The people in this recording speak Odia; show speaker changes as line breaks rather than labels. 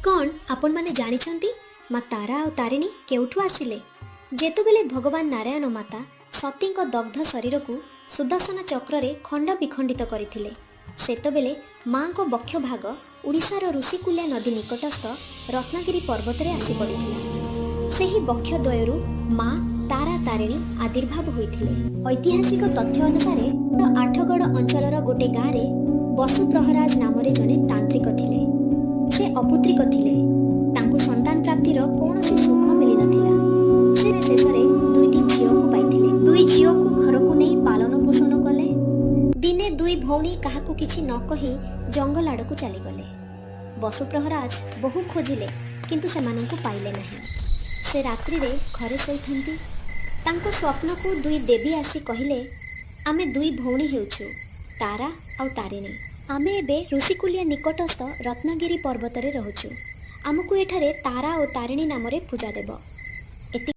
କ'ଣ ଆପଣମାନେ ଜାଣିଛନ୍ତି, ମା ତାରା ଆଉ ତାରିଣୀ କେଉଁଠୁ ଆସିଲେ? ଯେତେବେଳେ ଭଗବାନ ନାରାୟଣ ମାତା ସତୀଙ୍କ ଦଗ୍ଧ ଶରୀରକୁ ସୁଦର୍ଶନ ଚକ୍ରରେ ଖଣ୍ଡ ବିଖଣ୍ଡିତ କରିଥିଲେ, ସେତେବେଳେ ମାଙ୍କ ବକ୍ଷ ଭାଗ ଓଡ଼ିଶାର ଋଷିକୁଲ୍ୟା ନଦୀ ନିକଟସ୍ଥ ରତ୍ନଗିରି ପର୍ବତରେ ଆସି ପଡ଼ିଥିଲା। ସେହି ବକ୍ଷଦ୍ୱୟରୁ ମା ତାରା ତାରିଣୀ ଆବିର୍ଭାବ ହୋଇଥିଲେ। ଐତିହାସିକ ତଥ୍ୟ ଅନୁସାରେ, ଆଠଗଡ଼ ଅଞ୍ଚଳର ଗୋଟେ ଗାଁରେ ବସୁ ପ୍ରହରାଜ ନାମରେ ଜଣେ ତାନ୍ତ୍ରିକ ଥିଲେ। ସେ ଅପୁତ୍ରିକ ଥିଲେ। ତାଙ୍କୁ ସନ୍ତାନ ପ୍ରାପ୍ତିର କୌଣସି ସୁଖ ମିଳିନଥିଲା। ସେ ଶେଷରେ ଦୁଇଟି ଝିଅକୁ ପାଇଥିଲେ। ଦୁଇ ଝିଅକୁ ଘରକୁ ନେଇ ପାଳନ ପୋଷଣ କଲେ। ଦିନେ ଦୁଇ ଭଉଣୀ କାହାକୁ କିଛି ନ କହି ଜଙ୍ଗଲ ଆଡ଼କୁ ଚାଲିଗଲେ। ବସୁ ପ୍ରହରାଜ ବହୁ ଖୋଜିଲେ, କିନ୍ତୁ ସେମାନଙ୍କୁ ପାଇଲେ ନାହିଁ। ସେ ରାତ୍ରିରେ ଘରେ ଶୋଇଥାନ୍ତି। ତାଙ୍କ ସ୍ୱପ୍ନକୁ ଦୁଇ ଦେବୀ ଆସି କହିଲେ, "ଆମେ ଦୁଇ ଭଉଣୀ ହେଉଛୁ ତାରା ଆଉ ତାରିଣୀ। ଆମେ ଏବେ ଋଷିକୁଲିଆ ନିକଟସ୍ଥ ରତ୍ନଗିରି ପର୍ବତରେ ରହୁଛୁ। ଆମକୁ ଏଠାରେ ତାରା ଓ ତାରିଣୀ ନାମରେ ପୂଜା ଦେବ।"